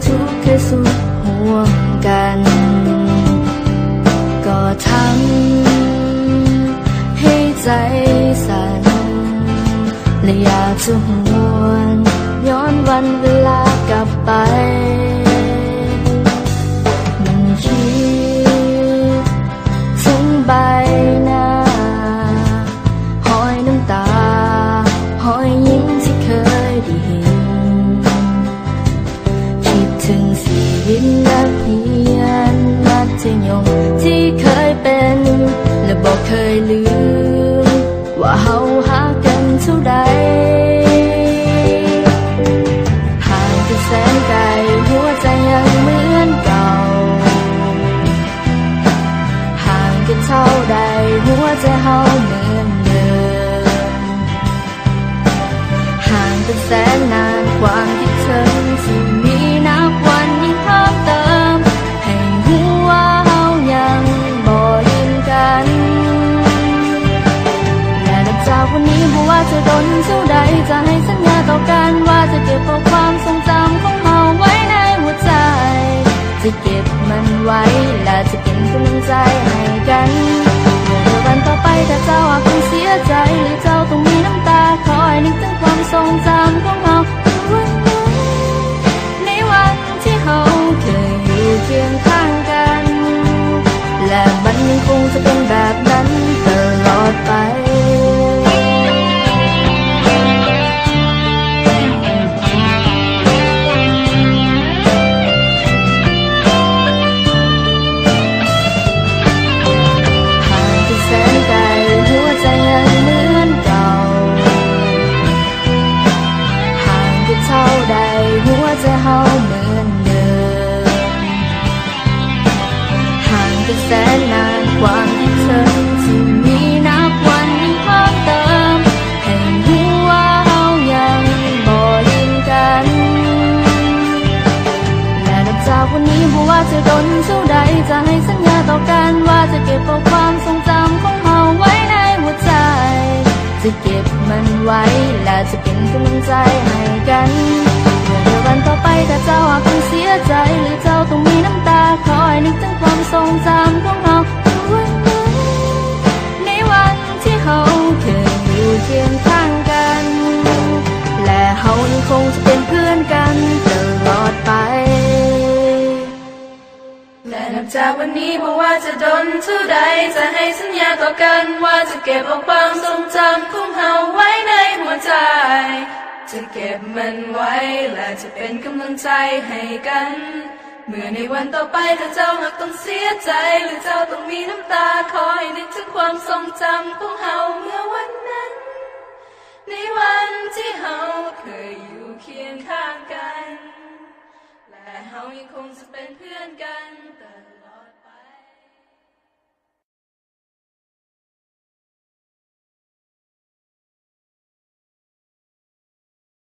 ທຸກເຄີຍສຸກຮ່ວມກັນ ກໍທຳໃຫ້ໃຈສັ່ນ ແລະ ຢາກຈະຫວນຍ້ອນວັນເວລາກັບໄປ ມັນຄິດເຖິງໃບໜ້າ ຮອຍນ້ຳຕາ ຮອຍຍິ້ມທີ່ເຄີຍໄດ້ເຫັນ ຄິດເຖິງຊີວິດນັກຮຽນມັດທະຍົມທີ່ເຄີຍເປັນ ແລະ ບໍ່ເຄີຍລືມວ່າເຮົາຮັກກັນເທົ່າໃດ. ຫ່າງກັນແສນໄກ ຫົວໃຈຍັງເໝືອນເກົ່າ ຫ່າງກັນເທົ່າໃດ ຫົວໃຈເຮົາເໝືອນເດີມ. ຫ່າງກັນແສນນານ ຄວາມຄິດເຖິງທີ່ມີນັບວັນຍິ່ງເພີ່ມເຕີມ ໃຫ້ຮູ້ວ່າເຮົາຍັງບໍ່ລືມກັນ ແລະ ນັບຈາກວັນນີ້ບໍ່ວ່າຈະດົນເທົ່າໃດ ຈະໃຫ້ສັນຍາຕໍ່ກັນວ່າຈະເກັບເອົາຄວາມຊົງຈຳຂອງເຮົາໄວ້ໃນຫົວໃຈ ຈະເກັບມັນໄວ້ ແລະ ຈະເປັນກຳລັງໃຈໃຫ້ກັນ ເມື່ອໃນວັນຕໍ່ໄປ ຖ້າເຈົ້າອາດຕ້ອງເສຍໃຈ ຫຼື ເຈົ້າຕ້ອງມີນ້ຳຕາ ຂໍໃຫ້ນຶກເຖິງຄວາມຊົງຈຳຂອງເຮົາທຸກວັນ ໃນວັນທີ່ເຮົາເຄີຍຢູ່ຄຽງຂ້າງກັນ ແລະ ມັນຍັງຄົງຈະເປັນແບບນັ້ນຕະຫຼອດໄປ. ຫ່າງກັນແສນໄກ ຫົວໃຈຍັງເໝືອນເກົ່າ ຫ່າງກັນເທົ່າໃດ ຫົວໃຈເຮົາເໝືອນເດີມ ຫ່າງກັນແສນນານ ຄວາມຄິດເຖິງທີ່ມີນັບວັນຍິ່ງເພີ່ມເຕີມ ໃຫ້ຮູ້ວ່າເຮົາຍັງບໍ່ລືມກັນ ແລະ ນັບຈາກວັນນີ້ບໍ່ວ່າຈະດົນເທົ່າໃດ ຈະໃຫ້ສັນຍາຕໍ່ກັນວ່າຈະເກັບເອົາຄວາມຊົງຈຳຂອງເຮົາໄວ້ໃນຫົວໃຈ ຈະເກັບມັນໄວ້ ແລະ ຈະເປັນກຳລັງໃຈໃຫ້ກັນ ເມື່ອໃນວັນຕໍ່ໄປ ຖ້າເຈົ້າອາດຕ້ອງເສຍໃຈ ຫຼື ເຈົ້າຕ້ອງມີນ້ຳຕາ ຂໍໃຫ້ນຶກເຖິງຄວາມຊົງຈຳຂອງເຮົາທຸກວັນ ໃນວັນທີ່ເຮົາເຄີຍຢູ່ຄຽງຂ້າງກັນ ແລະ ເຮົາຍັງຄົງຈະເປັນເພື່ອນກັນຕະຫຼອດໄປ. ແລະ ນັບຈາກວັນນີ້ບໍ່ວ່າຈະດົນເທົ່າໃດ ຈະໃຫ້ສັນຍາຕໍ່ກັນວ່າຈະເກັບເອົາຄວາມຊົງຈຳຂອງເຮົາໄວ້ໃນຫົວໃຈ ຈະເກັບມັນໄວ້ ແລະ ຈະເປັນກຳລັງໃຈໃຫ້ກັນ ເມື່ອໃນວັນຕໍ່ໄປ ຖ້າເຈົ້າຫາກຕ້ອງເສຍໃຈ ຫຼື ເຈົ້າຕ້ອງມີນ້ຳຕາ ຂໍໃຫ້ນຶກເຖິງຄວາມຊົງຈຳຂອງເຮົາເມື່ອວັນນັ້ນ ໃນວັນທີ່ເຮົາເຄີຍຢູ່ຄຽງຂ້າງກັນ ແລະ ເຮົາຍັງຄົງຈະເປັນເພື່ອນກັນຕະ